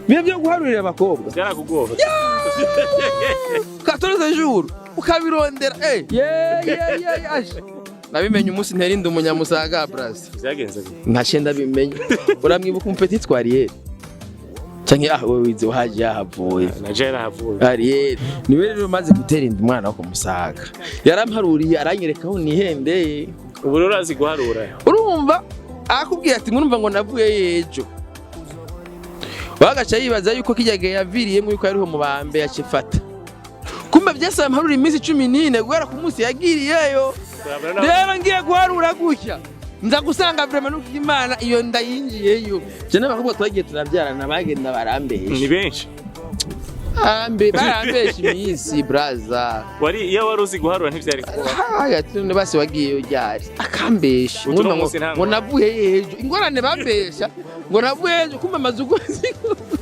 Bimwe byo guharurira abakobwa. Byarakugora. 14 jours ukabirondera, ye ye ye ye. Nabimenye umunsi nterinda umunyamusaga, braza. Byagenze gute? Ntace ndabimenya. Uramwibuka umupetit twa Ariel? Canke ah, wewe wize wahaje, yahavuye. Na je yarahavuye. Ariel niwe rero maze gutera inda umwana wo kumusaga, yaramparuriye, aranyereka aho nihendeye. Ubu rero urazi guharura. Urumva akubwiye ati murumva ngo navuye ejo, wagaca yibaza yuko kijya gihe yaviriyemo yuko yariho mu bambe yakifata. Kumbe byose bamparura iminsi 14 guhera ku munsi yagiriyeyo. Rero ngiye guharura gutya, nza gusanga vraiment nuko Imana iyo ndayinjiyeyo. Je n'abakobwa twagiye turabyarana bagenda barambesha. Ni benshi. Barambesha iminsi, braza. Wari iyo wari uzi guharura ntivyari kuba. Haya, tune basi wagiyeyo ryari? Akambesha. Utu Ngo munsi nta ngo navuye ejo. Ingorane, bambesha ngo navuye ejo, kumbe amaze ukwezi.